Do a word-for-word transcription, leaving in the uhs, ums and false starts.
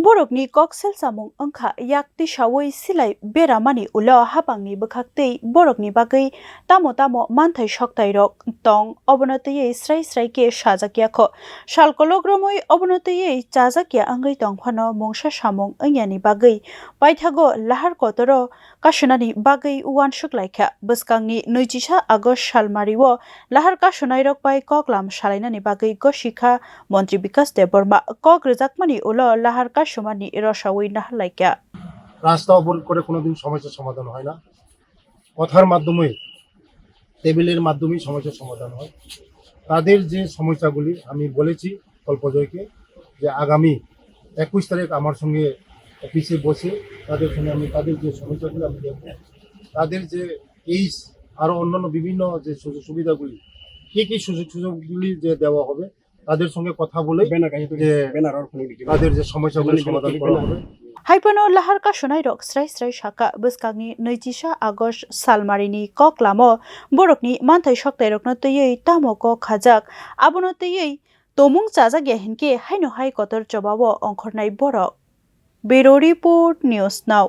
Borokni kok selsamung wngkha yak tisaui silai beramani ulo hapangni bwkhaktwi borokni bagwi tamo tamo manthai soktairok tong, obono twiwi srai srai khe sajakya kho. Sal kolok romwi obono twiwi chajakya wngwi tongphano mungsa samung wngyani bagwi paithago lahar kotoro kasunani bagwi uansuk laikha. Bwskangni nwichisa August salmario lahar kasunairok bai koklam salainani bagwi gosikha Montri Bikas Debbarma. Kok rwjakmani ulo lahar kasumani rosaui nahar laikha. রাস্তা অবরোধ করে কোনোদিন সমস্যার সমাধান হয় না। কথার মাধ্যমে, টেবিলের মাধ্যমেই সমস্যার সমাধান হয়। তাদের যে সমস্যাগুলি আমি বলেছি কল্পজয়কে যে আগামী একুশ তারিখ আমার সঙ্গে অফিসে বসে তাদের সঙ্গে আমি তাদের যে সমস্যাগুলি আমি দেখব, তাদের যে কেস, আরও অন্যান্য বিভিন্ন যে সুযোগ সুবিধাগুলি, কী কী সুযোগ সুযোগগুলি যে দেওয়া হবে, তাদের সঙ্গে কথা বলেই ব্যানার কাছে তুলি, যে ব্যানার আর কোনো কিছু তাদের যে সমস্যাগুলি ব্যানার সমাধান ব্যানার করা হবে। Haiphano lahar kasunairok srai srai saka, bwskangni nwichisa August salmarini koklamo borokni manthai soktairokno twiwi tamo kok khajak, abono twiwi tomung chajakya hinkhe haino hai kotor chobao ongkhornai borok. Bureau Report, News Now.